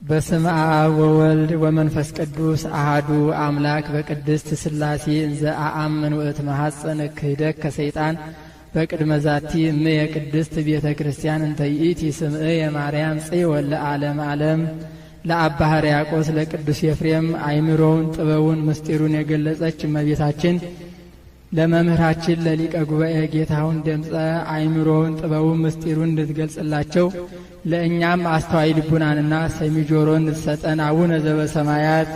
በስመ አብ ወወልድ ወመንፈስ ቅዱስ አሐዱ አምላክ። በቅድስት ሥላሴ እንዘ አአምን ወእትመሐፀን ክህደት ከሰይጣን በቅድመ ዛቲ እምየ ቅድስት ቤተ ክርስቲያን እንተ ይእቲ ስምዕየ ማርያም ጽዮን ለዓለም ዓለም። ለአባ ሕርያቆስ ለቅዱስ ኤፍሬም አእምሮውን ጥበቡን ምስጢሩን የገለጸች እመቤታችን፣ ለመምህራችን ለሊቀ ጉባኤ ጌታሁን ደምፀ አእምሮውን ጥበቡን ምስጢሩን እንድትገልጽላቸው፣ ለእኛም አስተዋይ ልቡናንና ሰሚ ጆሮን እንድትሰጠን። አቡነ ዘበሰማያት።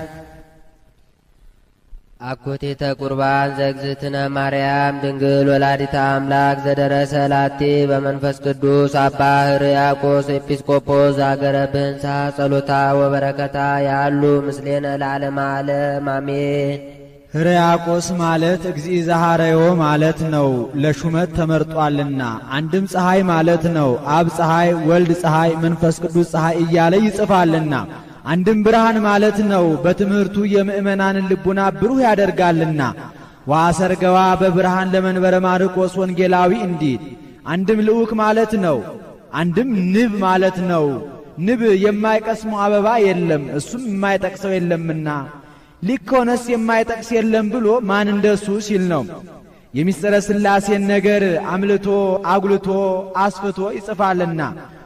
አኮቴተ ቁርባን ዘእግዝእትነ ማርያም ድንግል ወላዲተ አምላክ ዘደረሰ ላቲ በመንፈስ ቅዱስ አባ ሕርያቆስ ኤጲስቆጶስ ዘሀገረ ብህንሳ ጸሎታ ወበረከታ ያሉ ምስሌነ ለዓለመ ዓለም አሜን። ሕርያቆስ ማለት እግዚእ ዘሐረዮ ማለት ነው፣ ለሹመት ተመርጧልና። አንድም ፀሐይ ማለት ነው። አብ ፀሐይ፣ ወልድ ፀሐይ፣ መንፈስ ቅዱስ ፀሐይ እያለ ይጽፋልና። አንድም ብርሃን ማለት ነው። በትምህርቱ የምእመናንን ልቡና ብሩህ ያደርጋልና። ወአሰርገዋ በብርሃን ለመንበረ ማርቆስ ወንጌላዊ እንዲል። አንድም ልዑክ ማለት ነው። አንድም ንብ ማለት ነው። ንብ የማይቀስመው አበባ የለም፣ እሱም የማይጠቅሰው የለምና ሊቅ ከሆነስ የማይጠቅስ የለም ብሎ ማን እንደሱ ሲል ነው። የሚስጥረ ሥላሴን ነገር አምልቶ አጉልቶ አስፍቶ ይጽፋልና።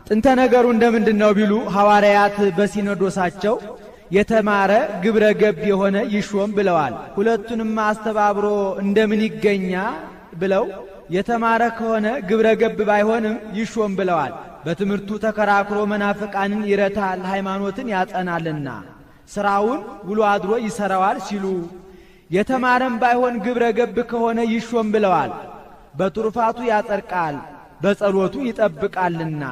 ጥንተ ነገሩ እንደምንድን ነው ቢሉ፣ ሐዋርያት በሲኖዶሳቸው የተማረ ግብረ ገብ የሆነ ይሾም ብለዋል። ሁለቱንም አስተባብሮ እንደምን ይገኛ ብለው የተማረ ከሆነ ግብረ ገብ ባይሆንም ይሾም ብለዋል። በትምህርቱ ተከራክሮ መናፍቃንን ይረታል፣ ሃይማኖትን ያጸናልና ስራውን ውሎ አድሮ ይሰራዋል ሲሉ፣ የተማረም ባይሆን ግብረ ገብ ከሆነ ይሾም ብለዋል። በትሩፋቱ ያጸድቃል፣ በጸሎቱ ይጠብቃልና፣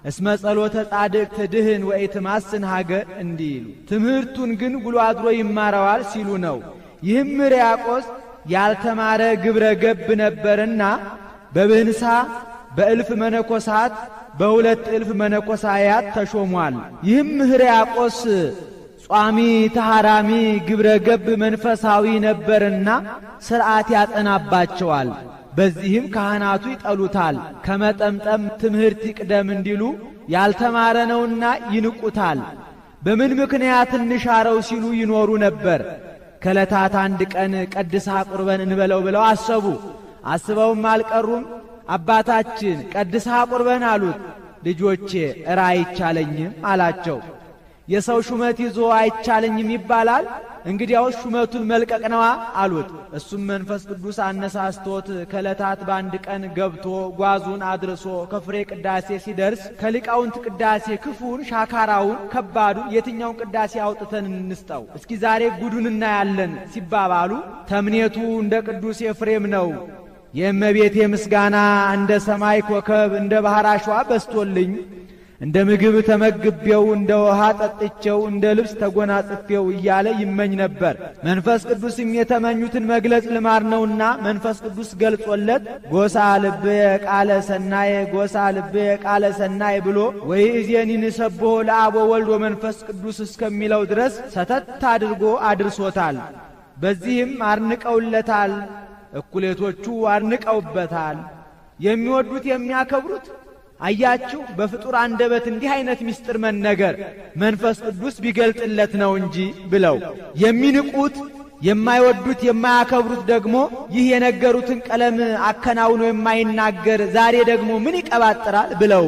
እስመ ጸሎተ ጻድቅ ትድህን ወኢትማስን ሀገር እንዲሉ፣ ትምህርቱን ግን ውሎ አድሮ ይማረዋል ሲሉ ነው። ይህም ሕርያቆስ ያልተማረ ግብረ ገብ ነበርና በብህንሳ በእልፍ መነኮሳት በሁለት እልፍ መነኮሳያት ተሾሟል። ይህም ሕርያቆስ ጿሚ ተሐራሚ ግብረ ገብ መንፈሳዊ ነበርና ሥርዓት ያጸናባቸዋል። በዚህም ካህናቱ ይጠሉታል። ከመጠምጠም ትምህርት ይቅደም እንዲሉ ያልተማረ ነውና ይንቁታል። በምን ምክንያት እንሻረው ሲሉ ይኖሩ ነበር። ከዕለታት አንድ ቀን ቀድሳ ቁርበን እንበለው ብለው አሰቡ። አስበውም አልቀሩም። አባታችን ቀድሳ ቁርበን አሉት። ልጆቼ እራ አይቻለኝም አላቸው። የሰው ሹመት ይዞ አይቻለኝም ይባላል? እንግዲያውስ ሹመቱን መልቀቅ ነዋ አሉት። እሱም መንፈስ ቅዱስ አነሳስቶት ከዕለታት በአንድ ቀን ገብቶ ጓዙን አድርሶ ከፍሬ ቅዳሴ ሲደርስ ከሊቃውንት ቅዳሴ ክፉን፣ ሻካራውን፣ ከባዱን የትኛውን ቅዳሴ አውጥተን እንስጠው እስኪ ዛሬ ጉዱን እናያለን ሲባባሉ፣ ተምኔቱ እንደ ቅዱስ ኤፍሬም ነው፣ የእመቤቴ ምስጋና እንደ ሰማይ ኮከብ እንደ ባሕር አሸዋ በስቶልኝ፣ እንደ ምግብ ተመግቤው፣ እንደ ውሃ ጠጥቼው፣ እንደ ልብስ ተጎናጽፌው እያለ ይመኝ ነበር። መንፈስ ቅዱስም የተመኙትን መግለጽ ልማድ ነውና መንፈስ ቅዱስ ገልጾለት ጎሳ ልብየ ቃለ ሰናየ፣ ጎሳ ልብየ ቃለ ሰናይ ብሎ ወይእዜኒ ንሰብሖ ለአብ ወወልድ ወመንፈስ ቅዱስ እስከሚለው ድረስ ሰተት አድርጎ አድርሶታል። በዚህም አድንቀውለታል። እኩሌቶቹ አድንቀውበታል። የሚወዱት የሚያከብሩት አያችሁ፣ በፍጡር አንደበት እንዲህ አይነት ምስጢር መነገር መንፈስ ቅዱስ ቢገልጥለት ነው እንጂ ብለው፣ የሚንቁት የማይወዱት የማያከብሩት ደግሞ ይህ የነገሩትን ቀለም አከናውኖ የማይናገር ዛሬ ደግሞ ምን ይቀባጥራል ብለው፣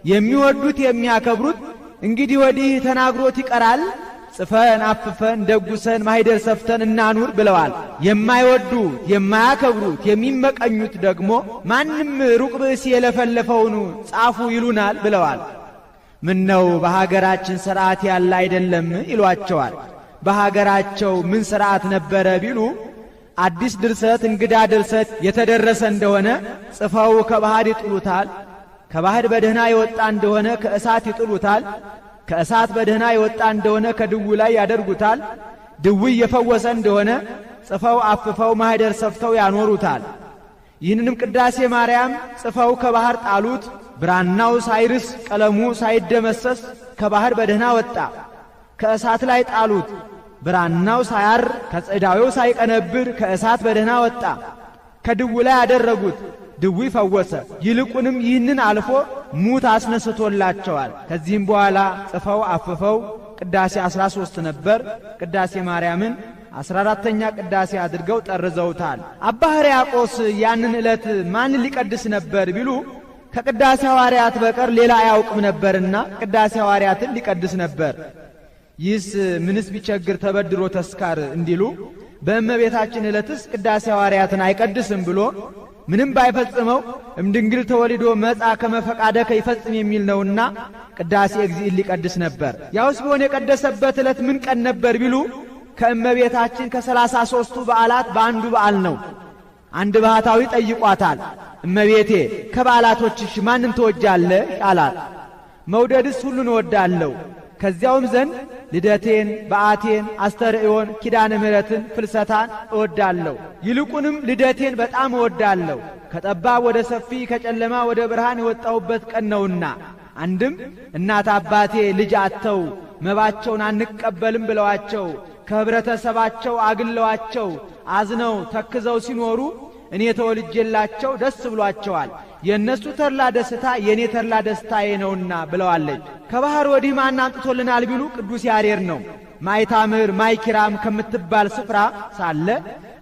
የሚወዱት የሚያከብሩት እንግዲህ ወዲህ ተናግሮት ይቀራል፣ ጽፈን አፍፈን ደጉሰን ማኅደር ሰፍተን እናኑር ብለዋል። የማይወዱት የማያከብሩት የሚመቀኙት ደግሞ ማንም ሩቅ ብእሲ የለፈለፈውን ጻፉ ይሉናል ብለዋል። ምን ነው በሀገራችን ሥርዓት ያለ አይደለም ይሏቸዋል። በሀገራቸው ምን ሥርዓት ነበረ ቢሉ፣ አዲስ ድርሰት እንግዳ ድርሰት የተደረሰ እንደሆነ ጽፈው ከባህር ይጥሉታል። ከባህር በደህና የወጣ እንደሆነ ከእሳት ይጥሉታል። ከእሳት በደህና የወጣ እንደሆነ ከድውይ ላይ ያደርጉታል። ድውይ የፈወሰ እንደሆነ ጽፈው አፍፈው ማኅደር ሰፍተው ያኖሩታል። ይህንንም ቅዳሴ ማርያም ጽፈው ከባህር ጣሉት። ብራናው ሳይርስ ቀለሙ ሳይደመሰስ ከባህር በደህና ወጣ። ከእሳት ላይ ጣሉት። ብራናው ሳያር ከጽዳዌው ሳይቀነብር ከእሳት በደህና ወጣ። ከድውይ ላይ ያደረጉት፣ ድውይ ፈወሰ። ይልቁንም ይህንን አልፎ ሙት አስነስቶላቸዋል። ከዚህም በኋላ ጽፈው አፍፈው ቅዳሴ 13 ነበር። ቅዳሴ ማርያምን 14ተኛ ቅዳሴ አድርገው ጠርዘውታል። አባ ሕርያቆስ ያንን ዕለት ማን ሊቀድስ ነበር ቢሉ ከቅዳሴ ሐዋርያት በቀር ሌላ አያውቅም ነበርና ቅዳሴ ሐዋርያትን ሊቀድስ ነበር። ይህስ ምንስ ቢቸግር ተበድሮ ተስካር እንዲሉ በእመቤታችን ዕለትስ ቅዳሴ ሐዋርያትን አይቀድስም ብሎ ምንም ባይፈጽመው እምድንግል ተወልዶ መጻ ከመፈቃደከ ይፈጽም የሚል ነውና ቅዳሴ እግዚእን ሊቀድስ ነበር። ያውስ ቢሆን የቀደሰበት ዕለት ምን ቀን ነበር ቢሉ ከእመቤታችን ከ33ቱ በዓላት በአንዱ በዓል ነው። አንድ ባህታዊ ጠይቋታል። እመቤቴ ከበዓላቶችሽ ማንን ትወጃለሽ አላት። መውደድስ ሁሉን እወዳለሁ፣ ከዚያውም ዘንድ ልደቴን፣ በዓቴን፣ አስተርእዮን፣ ኪዳነ ምሕረትን፣ ፍልሰታን እወዳለሁ። ይልቁንም ልደቴን በጣም እወዳለሁ፣ ከጠባብ ወደ ሰፊ ከጨለማ ወደ ብርሃን የወጣሁበት ቀን ነውና። አንድም እናት አባቴ ልጅ አጥተው መባቸውን አንቀበልም ብለዋቸው ከህብረተሰባቸው አግለዋቸው አዝነው ተክዘው ሲኖሩ እኔ ተወልጄላቸው ደስ ብሏቸዋል። የእነሱ ተድላ ደስታ የእኔ ተድላ ደስታዬ ነውና ብለዋለች። ከባህር ወዲህ ማን አምጥቶልናል ቢሉ ቅዱስ ያሬድ ነው። ማይታምር ማይኪራም ከምትባል ስፍራ ሳለ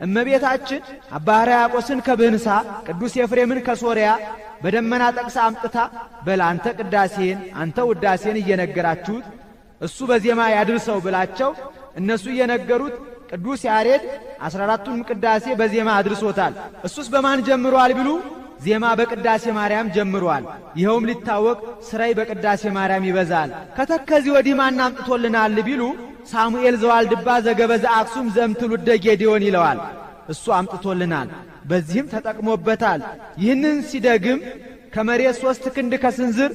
እመቤታችን አባ ሕርያቆስን ከብህንሳ ቅዱስ ኤፍሬምን ከሶርያ በደመና ጠቅሳ አምጥታ በል አንተ ቅዳሴን አንተ ውዳሴን እየነገራችሁት እሱ በዜማ ያድርሰው ብላቸው እነሱ እየነገሩት ቅዱስ ያሬድ 14ቱንም ቅዳሴ በዜማ አድርሶታል። እሱስ በማን ጀምሯል ቢሉ ዜማ በቅዳሴ ማርያም ጀምሯል። ይኸውም ሊታወቅ ስራይ በቅዳሴ ማርያም ይበዛል። ከተከዚ ወዲህ ማን አምጥቶልናል ቢሉ ሳሙኤል ዘዋልድባ ዘገበዘ አክሱም ዘእምትውልደ ጌዴዎን ይለዋል። እሱ አምጥቶልናል፣ በዚህም ተጠቅሞበታል። ይህንን ሲደግም ከመሬት 3 ክንድ ከስንዝር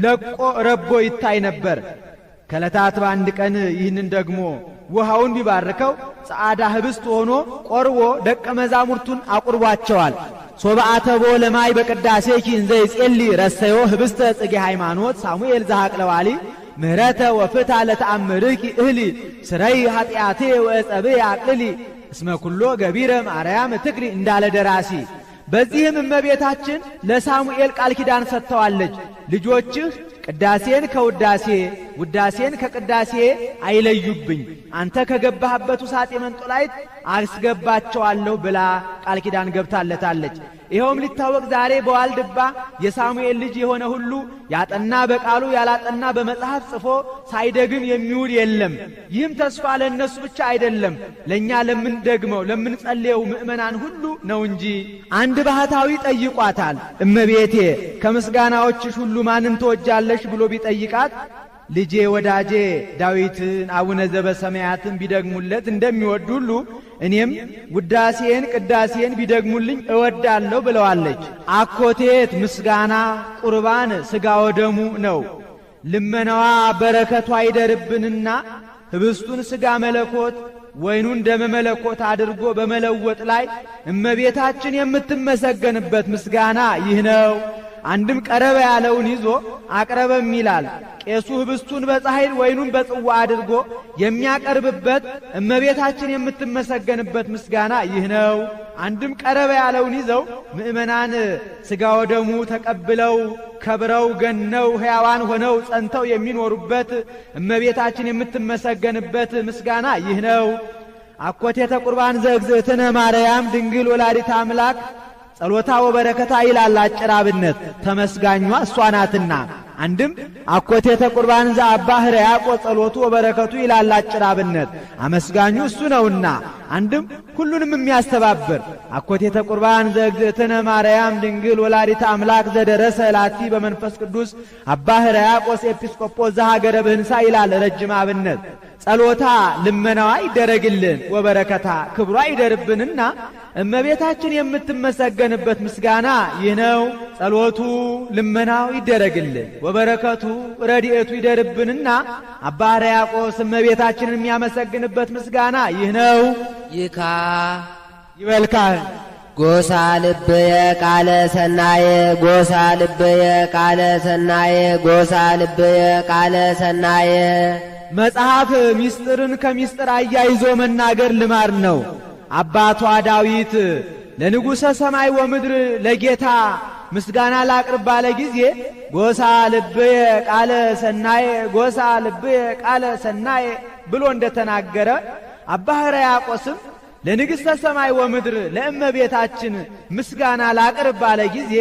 ለቆ ረቦ ይታይ ነበር። ከዕለታት በአንድ ቀን ይህንን ደግሞ ውሃውን ቢባርከው ጻዕዳ ህብስት ሆኖ ቆርቦ ደቀ መዛሙርቱን አቁርቧቸዋል። ሶበአተቦ ለማይ በቅዳሴኪ እንዘ ይጼሊ ረሰዮ ህብስተ ጽጌ ሃይማኖት ሳሙኤል ዘሐቅለዋሊ ምህረተ ወፍታ ለተአምርኪ እህሊ ስረይ ኃጢአቴ ወእጸብየ አቅልሊ እስመ ኩሎ ገቢረ ማርያም ትክሪ እንዳለ ደራሲ። በዚህም እመቤታችን ለሳሙኤል ቃል ኪዳን ሰጥተዋለች። ልጆችህ ቅዳሴን ከውዳሴ ውዳሴን ከቅዳሴ አይለዩብኝ፣ አንተ ከገባህበት ውሳጤ መንጦላይት አስገባቸዋለሁ ብላ ቃል ኪዳን ገብታለታለች። ይኸውም ሊታወቅ ዛሬ በዋልድባ የሳሙኤል ልጅ የሆነ ሁሉ ያጠና በቃሉ ያላጠና በመጽሐፍ ጽፎ ሳይደግም የሚውል የለም። ይህም ተስፋ ለእነሱ ብቻ አይደለም፣ ለእኛ ለምንደግመው ለምንጸልየው ምእመናን ሁሉ ነው እንጂ። አንድ ባህታዊ ጠይቋታል። እመቤቴ ከምስጋናዎችሽ ሁሉ ማንን ትወጃለሽ ብሎ ቢጠይቃት ልጄ ወዳጄ ዳዊትን አቡነ ዘበሰማያትን ቢደግሙለት እንደሚወድ ሁሉ እኔም ውዳሴን ቅዳሴን ቢደግሙልኝ እወዳለሁ ብለዋለች። አኮቴት ምስጋና ቁርባን ሥጋ ወደሙ ነው። ልመናዋ በረከቷ ይደርብንና ህብስቱን ሥጋ መለኮት ወይኑን ደመ መለኮት አድርጎ በመለወጥ ላይ እመቤታችን የምትመሰገንበት ምስጋና ይህ ነው። አንድም ቀረበ ያለውን ይዞ አቅረበም ይላል። ቄሱ ህብስቱን በፀሐይ ወይኑን በጽዋ አድርጎ የሚያቀርብበት እመቤታችን የምትመሰገንበት ምስጋና ይህ ነው። አንድም ቀረበ ያለውን ይዘው ምእመናን ሥጋ ወደሙ ተቀብለው ከብረው ገነው ሕያዋን ሆነው ጸንተው የሚኖሩበት እመቤታችን የምትመሰገንበት ምስጋና ይህ ነው። አኮቴተ ቁርባን ዘእግዝእትነ ማርያም ድንግል ወላዲተ አምላክ ጸሎታ ወበረከታ ይላል አጭር አብነት፣ ተመስጋኟ እሷ ናትና። አንድም አኮቴተ ቁርባን ዘአባ ሕርያቆስ ጸሎቱ ወበረከቱ ይላል አጭር አብነት፣ አመስጋኙ እሱ ነውና። አንድም ሁሉንም የሚያስተባብር አኮቴተ ቁርባን ዘእግዝእትነ ማርያም ድንግል ወላዲተ አምላክ ዘደረሰ ላቲ በመንፈስ ቅዱስ አባ ሕርያቆስ ኤጲስቆጶስ ዘሀገረ ብህንሳ ይላል ረጅም አብነት። ጸሎታ ልመናዋ ይደረግልን ወበረከታ ክብሯ ይደርብንና እመቤታችን የምትመሰገንበት ምስጋና ይህ ነው። ጸሎቱ ልመናው ይደረግልን ወበረከቱ ረድኤቱ ይደርብንና አባ ሕርያቆስ እመቤታችንን የሚያመሰግንበት ምስጋና ይህ ነው። ይካ ይበልካል ጎሳ ልብየ ቃለ ሰናየ ጎሳ ልብየ ቃለ ሰናየ ጎሳ ልብየ ቃለ ሰናየ። መጽሐፍ ሚስጥርን ከሚስጥር አያይዞ መናገር ልማድ ነው። አባቷ ዳዊት ለንጉሠ ሰማይ ወምድር ለጌታ ምስጋና ላቅርብ ባለ ጊዜ ጎሳ ልብየ ቃለ ሰናየ ጎሳ ልብየ ቃለ ሰናየ ብሎ እንደተናገረ አባ ሕርያቆስም ለንግሥተ ሰማይ ወምድር ለእመቤታችን ምስጋና ላቅርብ ባለ ጊዜ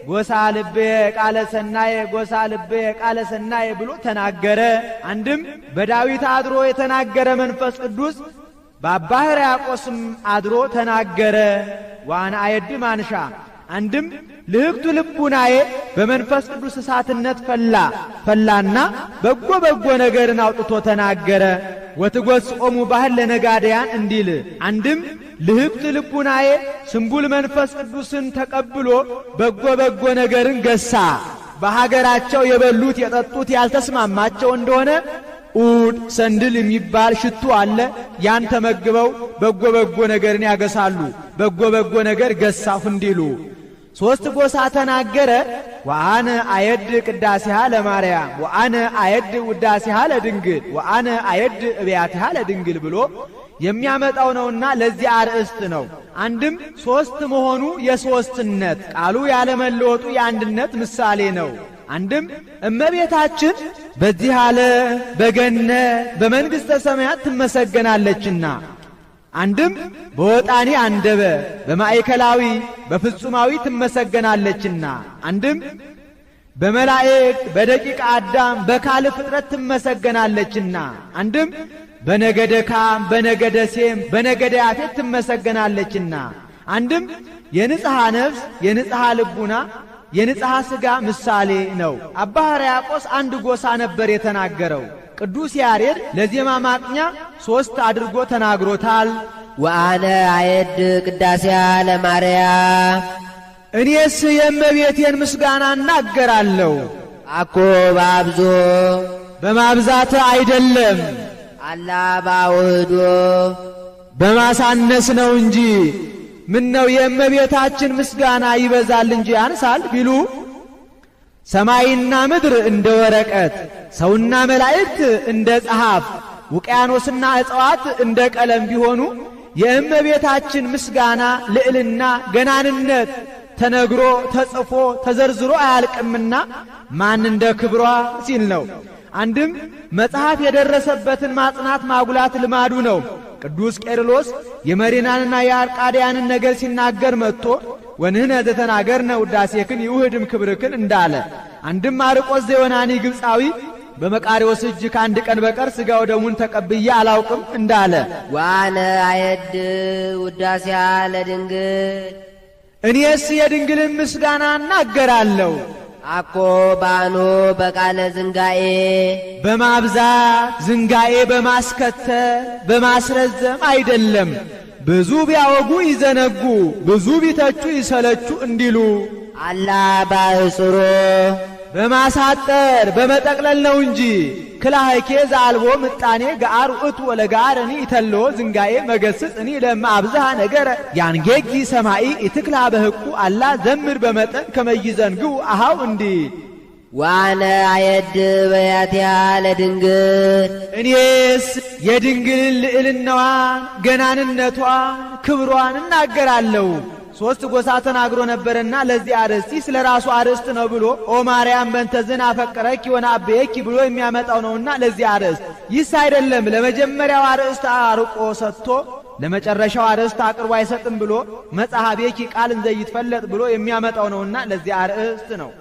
ጎሳ ልብየ ቃለ ሰናየ ጎሳ ልብየ ቃለ ሰናየ ብሎ ተናገረ። አንድም በዳዊት አድሮ የተናገረ መንፈስ ቅዱስ በአባ ሕርያቆስም አድሮ ተናገረ። ዋና አየድ ማንሻ አንድም ልህቅቱ ልቡናዬ በመንፈስ ቅዱስ እሳትነት ፈላና በጎ በጎ ነገርን አውጥቶ ተናገረ። ወትጎስቆሙ ባህል ለነጋደያን እንዲል አንድም ልህቅቱ ልቡናዬ ስንቡል መንፈስ ቅዱስን ተቀብሎ በጎ በጎ ነገርን ገሳ። በሀገራቸው የበሉት የጠጡት ያልተስማማቸው እንደሆነ ኡድ ሰንድል የሚባል ሽቱ አለ። ያን ተመግበው በጎ በጎ ነገርን ያገሳሉ። በጎ በጎ ነገር ገሳሁ እንዲሉ ሶስት ጎሳ ተናገረ። ወአነ አየድ ቅዳሴሃ ለማርያም ወአነ አየድ ውዳሴሃ ለድንግል ወአነ አየድ እብያቲሃ ለድንግል ብሎ የሚያመጣው ነውና ለዚህ አርእስት ነው። አንድም ሶስት መሆኑ የሶስትነት ቃሉ ያለመለወጡ የአንድነት ምሳሌ ነው። አንድም እመቤታችን በዚህ ዓለም በገነት በመንግሥተ ሰማያት ትመሰገናለችና አንድም በወጣኒ አንደበ በማዕከላዊ በፍጹማዊ ትመሰገናለችና አንድም በመላእክት በደቂቀ አዳም በካል ፍጥረት ትመሰገናለችና አንድም በነገደ ካም በነገደ ሴም በነገደ ያፌት ትመሰገናለችና አንድም የንጽሐ ነፍስ የንጽሐ ልቡና የንጽሐ ሥጋ ምሳሌ ነው። አባ ሕርያቆስ አንድ ጎሳ ነበር የተናገረው። ቅዱስ ያሬድ ለዜማ ማቅኛ ሶስት አድርጎ ተናግሮታል። ወአነ አየድ ቅዳሴሃ ለማርያም እኔስ የእመቤቴን ምስጋና እናገራለሁ። አኮ ባብዞ በማብዛት አይደለም አላ ባውህዶ በማሳነስ ነው እንጂ። ምነው የእመቤታችን ምስጋና ይበዛል እንጂ ያንሳል ቢሉ ሰማይና ምድር እንደ ወረቀት፣ ሰውና መላእክት እንደ ጸሐፍ፣ ውቅያኖስና እጽዋት እንደ ቀለም ቢሆኑ የእመቤታችን ምስጋና ልዕልና ገናንነት ተነግሮ ተጽፎ ተዘርዝሮ አያልቅምና ማን እንደ ክብሯ ሲል ነው። አንድም መጽሐፍ የደረሰበትን ማጽናት ማጉላት ልማዱ ነው። ቅዱስ ቄርሎስ የመሪናንና የአርቃዲያንን ነገር ሲናገር መጥቶ ወንህነ ዘተናገርነ ውዳሴክን ይውህድም ክብርክን እንዳለ፣ አንድም ማርቆስ ዘዮናኒ ግብፃዊ በመቃሪዎስ እጅ ከአንድ ቀን በቀር ሥጋው ደሙን ተቀብዬ አላውቅም እንዳለ፣ ወአነ አየድ ውዳሴሃ ለድንግል እኔስ የድንግልን ምስጋና እናገራለሁ። አኮ ባኖ በቃለ ዝንጋኤ በማብዛት ዝንጋኤ በማስከተል በማስረዘም አይደለም። ብዙ ቢያወጉ ይዘነጉ፣ ብዙ ቢተቹ ይሰለቹ እንዲሉ አላ ባእጽሮ በማሳጠር በመጠቅለል ነው እንጂ። ክላህኬ ዘአልቦ ምጣኔ ገአር ውእቱ ወለገአርኒ ይተልዎ ዝንጋኤ መገስጽ እኒ ለማ አብዝሃ ነገረ ያንጌጊ ሰማይ ኢትክላ በህቁ አላ ዘምር በመጠን ከመይዘንግው አሃው እንዲ። ወአነ አየድ በያቲሃ ለድንግል እኔስ የድንግልን ልዕልናዋን ገናንነቷን ክብሯን እናገራለሁ። ሶስት ጎሳ ተናግሮ ነበርና ለዚህ አርእስት ስለ ራሱ አርእስት ነው ብሎ ኦ ማርያም በእንተዝን አፈቀረኪ ወናአበየኪ ብሎ የሚያመጣው ነውና ለዚህ አርእስት። ይህስ አይደለም ለመጀመሪያው አርእስት አርቆ ሰጥቶ ለመጨረሻው አርእስት አቅርቦ አይሰጥም ብሎ መጽሐቤኪ ቃል እንዘይትፈለጥ ብሎ የሚያመጣው ነውና ለዚህ አርእስት ነው።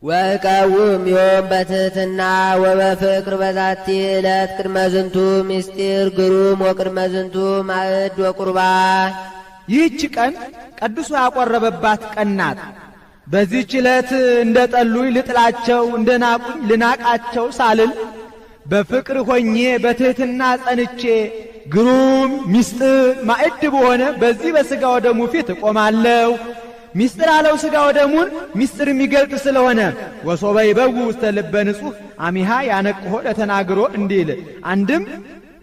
ወእቀውም ዮም በትሕትና ወበፍቅር በዛቲ ዕለት ቅድመ ዝንቱ ምስጢር ግሩም ወቅድመ ዝንቱ ማዕድ ወቁርባን። ይህች ቀን ቀድሶ ያቆረበባት ቀን ናት። በዚህች ዕለት እንደ ጠሉኝ ልጥላቸው፣ እንደ ናቁኝ ልናቃቸው ሳልል በፍቅር ሆኜ በትሕትና ጸንቼ ግሩም ምስጢር ማዕድ በሆነ በዚህ በሥጋው ደሙ ፊት እቆማለሁ። ምስጢር አለው ሥጋው ደሙን ምስጢር የሚገልጥ ስለሆነ ወሶበ ይበው ውስተ ልበ ንጹሕ አሚሃ ያነቅሆ ለተናግሮ እንዲል፣ አንድም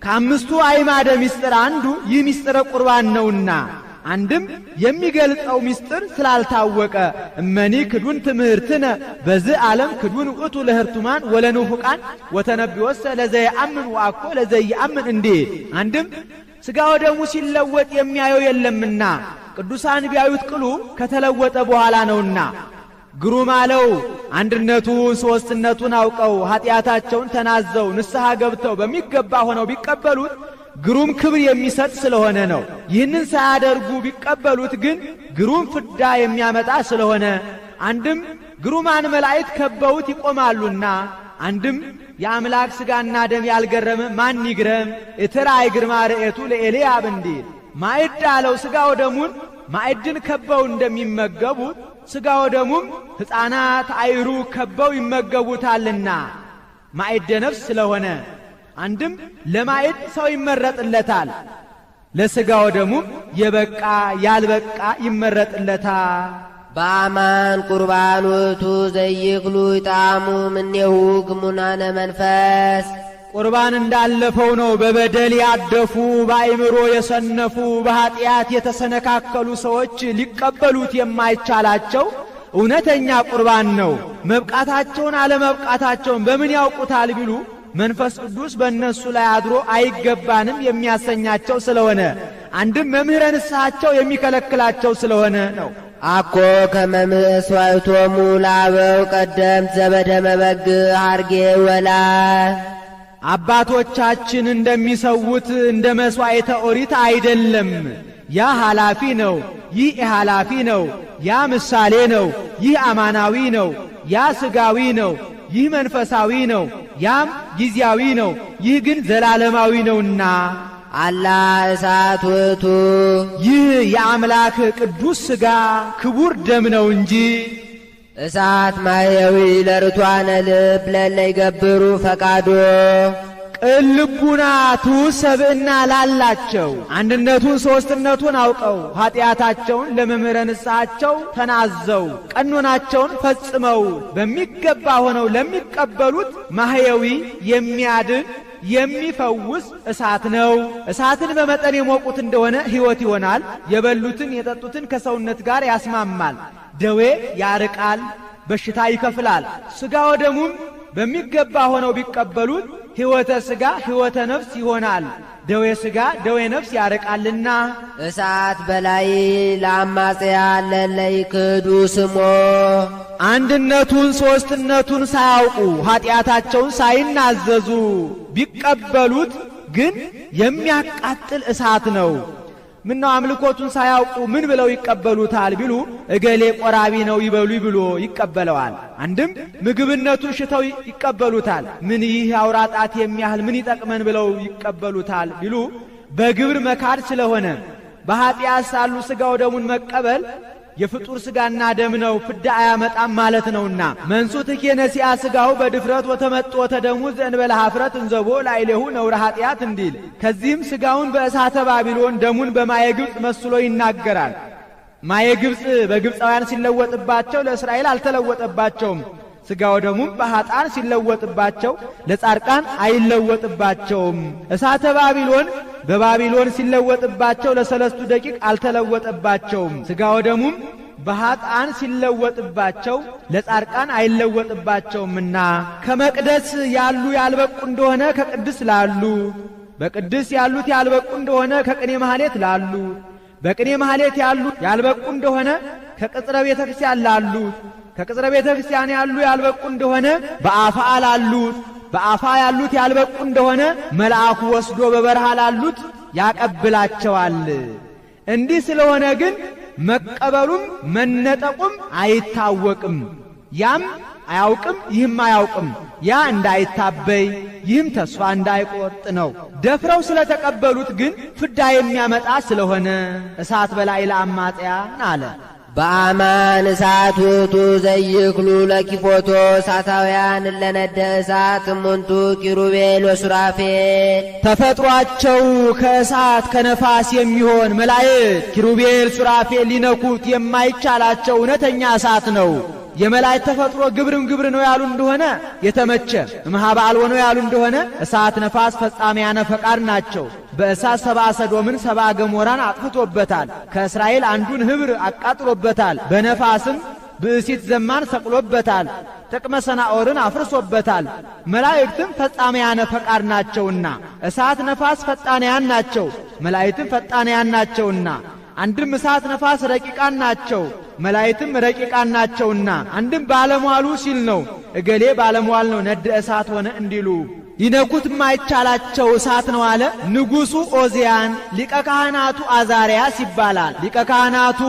ከአምስቱ አዕማደ ምስጢር አንዱ ይህ ምስጢረ ቁርባን ነውና አንድም የሚገልጠው ምስጢር ስላልታወቀ እመኒ ክዱን ትምህርትነ በዚህ ዓለም ክዱን ውእቱ ለህርቱማን ወለንፉቃን ወተነቢወሰ ለዘየአምን ወአኮ ለዘየአምን እንዲል፣ አንድም ሥጋው ደሙ ሲለወጥ የሚያየው የለምና ቅዱሳን ቢያዩት ቅሉ ከተለወጠ በኋላ ነውና ግሩም አለው አንድነቱን ሦስትነቱን አውቀው ኃጢአታቸውን ተናዘው ንስሐ ገብተው በሚገባ ሆነው ቢቀበሉት ግሩም ክብር የሚሰጥ ስለሆነ ነው። ይህንን ሳያደርጉ ቢቀበሉት ግን ግሩም ፍዳ የሚያመጣ ስለሆነ አንድም ግሩማን መላእክት ከበውት ይቆማሉና፣ አንድም የአምላክ ሥጋና ደም ያልገረመ ማን ይግረም? እትራይ ግርማ ርኤቱ ለኤልያብ እንዲል ማዕድ አለው ሥጋው ደሙን ማዕድን ከበው እንደሚመገቡት ሥጋው ደሙም ሕፃናት አይሩ ከበው ይመገቡታልና ማዕደ ነፍስ ስለሆነ አንድም ለማዕድ ሰው ይመረጥለታል፣ ለሥጋው ደሙም የበቃ ያልበቃ ይመረጥለታል። በአማን ቁርባን ውእቱ ዘይክሉ ይጣሙ እምኔሁ ግሙናነ መንፈስ። ቁርባን እንዳለፈው ነው። በበደል ያደፉ፣ በአእምሮ የሰነፉ፣ በኃጢአት የተሰነካከሉ ሰዎች ሊቀበሉት የማይቻላቸው እውነተኛ ቁርባን ነው። መብቃታቸውን አለመብቃታቸውን በምን ያውቁታል ቢሉ መንፈስ ቅዱስ በእነሱ ላይ አድሮ አይገባንም የሚያሰኛቸው ስለሆነ፣ አንድም መምህረ ንስሐቸው የሚከለክላቸው ስለሆነ ነው። አኮ ከመ ምእስዋዕቶሙ ለአበው ቀደምት ዘበደመ በግ ሐርጌ ወላ። አባቶቻችን እንደሚሰውት እንደ መሥዋዕተ ኦሪት አይደለም። ያ ኃላፊ ነው፣ ይህ ኃላፊ ነው። ያ ምሳሌ ነው፣ ይህ አማናዊ ነው። ያ ሥጋዊ ነው፣ ይህ መንፈሳዊ ነው። ያም ጊዜያዊ ነው፣ ይህ ግን ዘላለማዊ ነውና። አላ እሳት ውእቱ። ይህ የአምላክ ቅዱስ ሥጋ ክቡር ደም ነው እንጂ። እሳት ማህየዊ ለርቱዓነ ልብ ለእለ ይገብሩ ፈቃዶ። ቅን ልቡና ትሑት ሰብእና ላላቸው አንድነቱን ሦስትነቱን አውቀው ኃጢአታቸውን ለመምህረ ንስሐቸው ተናዘው ቀኖናቸውን ፈጽመው በሚገባ ሆነው ለሚቀበሉት ማህየዊ የሚያድን የሚፈውስ እሳት ነው። እሳትን በመጠን የሞቁት እንደሆነ ሕይወት ይሆናል። የበሉትን የጠጡትን ከሰውነት ጋር ያስማማል፣ ደዌ ያርቃል፣ በሽታ ይከፍላል። ሥጋ ወደሙም በሚገባ ሆነው ቢቀበሉት ሕይወተ ሥጋ ሕይወተ ነፍስ ይሆናል፣ ደዌ ሥጋ ደዌ ነፍስ ያርቃልና። እሳት በላይ ለአማጽያን ለእለ ይክዱ ስሞ። አንድነቱን ሦስትነቱን ሳያውቁ ኃጢአታቸውን ሳይናዘዙ ቢቀበሉት ግን የሚያቃጥል እሳት ነው። ምነው አምልኮቱን ሳያውቁ ምን ብለው ይቀበሉታል ቢሉ እገሌ ቆራቢ ነው ይበሉ ብሎ ይቀበለዋል። አንድም ምግብነቱን ሽተው ይቀበሉታል። ምን ይህ አውራ ጣት የሚያህል ምን ይጠቅመን ብለው ይቀበሉታል ቢሉ በግብር መካድ ስለሆነ በኃጢአት ሳሉ ሥጋው ደሙን መቀበል የፍጡር ሥጋና ደም ነው፣ ፍዳ አያመጣም ማለት ነውና። መንሱትኬ ነሲአ ሥጋው በድፍረት ወተመጥኦ ተደሙ ዘእንበለ ኀፍረት እንዘቦ ላዕሌሁ ነውረ ኃጢአት እንዲል ከዚህም ሥጋውን በእሳተ ባቢሎን ደሙን በማየ ግብፅ መስሎ ይናገራል። ማየ ግብፅ በግብፃውያን ሲለወጥባቸው ለእስራኤል አልተለወጠባቸውም። ሥጋው ደሙም በኃጥአን ሲለወጥባቸው ለጻድቃን አይለወጥባቸውም። እሳተ ባቢሎን በባቢሎን ሲለወጥባቸው ለሰለስቱ ደቂቅ አልተለወጠባቸውም። ሥጋው ደሙም በኃጥአን ሲለወጥባቸው ለጻድቃን አይለወጥባቸውምና ከመቅደስ ያሉ ያልበቁ እንደሆነ ከቅድስ ላሉ፣ በቅድስ ያሉት ያልበቁ እንደሆነ ከቅኔ ማህሌት ላሉ፣ በቅኔ ማህሌት ያሉ ያልበቁ እንደሆነ ከቅጽረ ቤተ ክርስቲያን ላሉት፣ ከቅጽረ ቤተ ክርስቲያን ያሉ ያልበቁ እንደሆነ በአፋ ላሉት፣ በአፋ ያሉት ያልበቁ እንደሆነ መልአኩ ወስዶ በበረሃ ላሉት ያቀብላቸዋል። እንዲህ ስለሆነ ግን መቀበሉም መነጠቁም አይታወቅም። ያም አያውቅም ይህም አያውቅም። ያ እንዳይታበይ ይህም ተስፋ እንዳይቆርጥ ነው። ደፍረው ስለተቀበሉት ግን ፍዳ የሚያመጣ ስለሆነ እሳት በላይ ለአማጽያን አለ። በአማን እሳት ውእቱ ዘይክሉ ለኪፎቶ እሳታውያን ለነደ እሳት እሙንቱ ኪሩቤል ወሱራፌል። ተፈጥሯቸው ከእሳት ከነፋስ የሚሆን መላእክት ኪሩቤል ሱራፌል ሊነኩት የማይቻላቸው እውነተኛ እሳት ነው። የመላእክት ተፈጥሮ ግብርም ግብር ነው ያሉ እንደሆነ የተመቸ እምኀበ አልቦ ነው ያሉ እንደሆነ እሳት ነፋስ ፈጻሚያነ ፈቃድ ናቸው። በእሳት 70 ሰዶምን 70 ገሞራን አጥፍቶበታል። ከእስራኤል አንዱን ህብር አቃጥሎበታል። በነፋስም ብእሲት ዘማን ሰቅሎበታል። ጥቅመ ሰናኦርን አፍርሶበታል። መላእክትም ፈጻሚያነ ፈቃድ ናቸውና እሳት ነፋስ ፈጣንያን ናቸው፣ መላእክትም ፈጣንያን ናቸውና። አንድም እሳት ነፋስ ረቂቃን ናቸው፣ መላእክትም ረቂቃን ናቸውና። አንድም ባለሟሉ ሲል ነው። እገሌ ባለሟል ነው ነደ እሳት ሆነ እንዲሉ ሊነኩት ማይቻላቸው እሳት ነው አለ። ንጉሱ ኦዚያን ሊቀ ካህናቱ አዛሪያስ ይባላል። ሊቀ ካህናቱ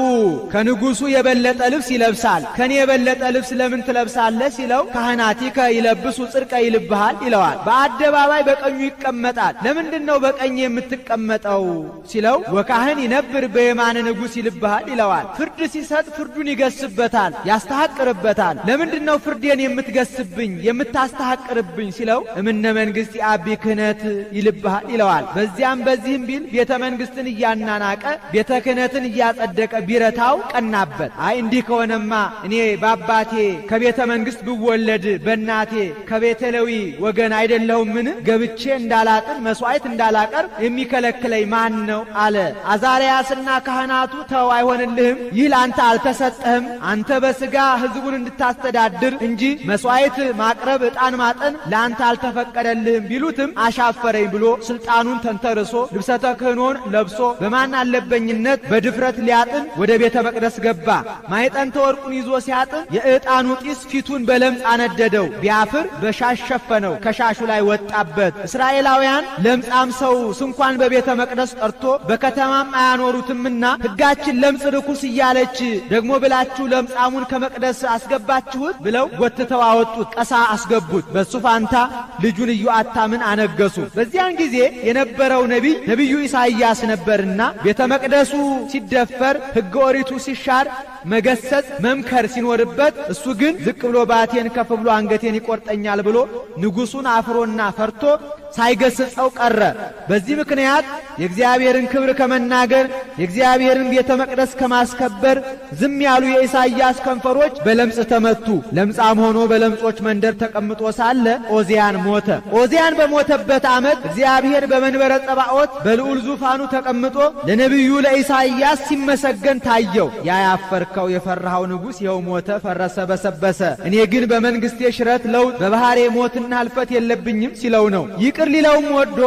ከንጉሱ የበለጠ ልብስ ይለብሳል። ከኔ የበለጠ ልብስ ለምን ትለብሳለህ ሲለው ካህናቲከ ይለብሱ ጽድቀ ይልብሃል ይለዋል። በአደባባይ በቀኙ ይቀመጣል። ለምንድን ነው በቀኝ የምትቀመጠው ሲለው ወካህን ይነብር በየማነ ንጉስ ይልብሃል ይለዋል። ፍርድ ሲሰጥ ፍርዱን ይገስበታል፣ ያስተሐቅርበታል። ለምንድን ነው ፍርዴን የምትገስብኝ የምታስተሐቅርብኝ ሲለው እምነ መንግስት የአቢ ክህነት ይልብሃል ይለዋል። በዚያም በዚህም ቢል ቤተ መንግስትን እያናናቀ ቤተ ክህነትን እያጸደቀ ቢረታው ቀናበት። አይ እንዲህ ከሆነማ እኔ በአባቴ ከቤተ መንግስት ብወለድ በእናቴ ከቤተ ሌዊ ወገን አይደለሁምን? ገብቼ እንዳላጥን መስዋዕት እንዳላቀርብ የሚከለክለኝ ማን ነው አለ። አዛሪያስና ካህናቱ ተው አይሆንልህም፣ ይህ ለአንተ አልተሰጠህም። አንተ በስጋ ህዝቡን እንድታስተዳድር እንጂ መስዋዕት ማቅረብ ዕጣን ማጠን ለአንተ አልተፈቀደልህም ቢሉትም አሻፈረኝ ብሎ ስልጣኑን ተንተርሶ ልብሰ ተክህኖን ለብሶ በማን አለበኝነት በድፍረት ሊያጥን ወደ ቤተ መቅደስ ገባ። ማዕጠንተ ወርቁን ይዞ ሲያጥን የዕጣኑ ጢስ ፊቱን በለምጽ አነደደው። ቢያፍር በሻሽ ሸፈነው፣ ከሻሹ ላይ ወጣበት። እስራኤላውያን ለምጻም ሰው ስንኳን በቤተ መቅደስ ቀርቶ በከተማም አያኖሩትምና ሕጋችን ለምጽ ርኩስ እያለች ደግሞ ብላችሁ ለምጻሙን ከመቅደስ አስገባችሁት ብለው ጎትተው አወጡት፣ ቀሳ አስገቡት። በሱ ፋንታ ልጁን ኢዮአታምን አነገሱ። በዚያን ጊዜ የነበረው ነቢይ ነቢዩ ኢሳይያስ ነበርና ቤተ መቅደሱ ሲደፈር ሕገ ኦሪቱ ሲሻር መገሰጽ መምከር ሲኖርበት እሱ ግን ዝቅ ብሎ ባቴን ከፍ ብሎ አንገቴን ይቆርጠኛል ብሎ ንጉሱን አፍሮና ፈርቶ ሳይገስጸው ቀረ። በዚህ ምክንያት የእግዚአብሔርን ክብር ከመናገር የእግዚአብሔርን ቤተ መቅደስ ከማስከበር ዝም ያሉ የኢሳይያስ ከንፈሮች በለምጽ ተመቱ። ለምጻም ሆኖ በለምጾች መንደር ተቀምጦ ሳለ ኦዚያን ሞተ። ኦዚያን በሞተበት ዓመት እግዚአብሔር በመንበረ ጸባኦት በልዑል ዙፋኑ ተቀምጦ ለነቢዩ ለኢሳይያስ ሲመሰገን ታየው። ያ ያፈርከው የፈራኸው ንጉሥ ይኸው ሞተ፣ ፈረሰ፣ በሰበሰ። እኔ ግን በመንግስቴ ሽረት ለውጥ በባህሬ ሞትና ህልፈት የለብኝም ሲለው ነው። ይቅር ሊለውም ወዶ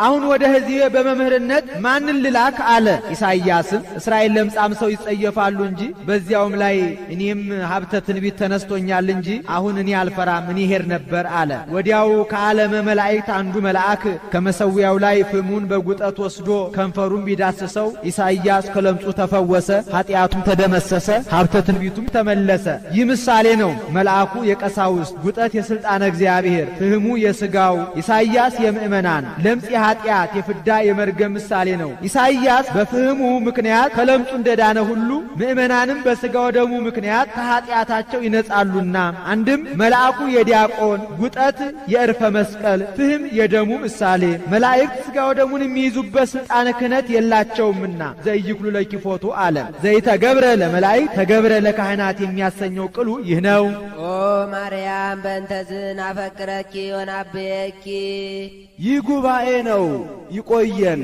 አሁን ወደ ሕዝቤ በመምህርነት ማንን ልላክ አለ። ኢሳይያስም እስራኤል ለምጻም ሰው ይጸየፋሉ እንጂ በዚያውም ላይ እኔም ሀብተ ትንቢት ተነስቶኛል እንጂ አሁን እኔ አልፈራም፣ እኔ ሄድ ነበር አለ። ወዲያው ከዓለመ መላእክት አንዱ መልአክ ከመሰዊያው ላይ ፍሙን በጉጠት ወስዶ ከንፈሩን ቢዳስሰው ኢሳይያስ ከለምጹ ተፈወሰ፣ ኃጢአቱም ተደመሰሰ፣ ሀብተ ትንቢቱም ተመለሰ። ይህ ምሳሌ ነው። መልአኩ የቀሳውስት፣ ጉጠት የስልጣነ እግዚአብሔር፣ ፍህሙ የስጋው፣ ኢሳይያስ የምእመናን፣ ለምጽ የኃጢአት የፍዳ የመርገም ምሳሌ ነው። ኢሳይያስ በፍህሙ ምክንያት ከለምጹ እንደዳነ ሁሉ ምእመናንም በስጋው ደሙ ምክንያት ከኃጢአታቸው ይነጻሉና። አንድም መልአኩ የዲያቆን፣ ጉጠት የእርፈ መስቀል፣ ፍህም የደሙ ምሳሌ። መላእክት ስጋው ደሙን የሚይዙበት ስልጣነ ክህነት የላቸውምና ዘይክሉ ለኪፎቱ አለ። ዘይተገብረ ለመላእክት ተገብረ ለካህናት የሚያሰኘው ቅሉ ይህ ነው። ኦ ማርያም በእንተዝ ናፈቅረኪ ወናብየኪ። ይህ ጉባኤ ነው። ይቆየን።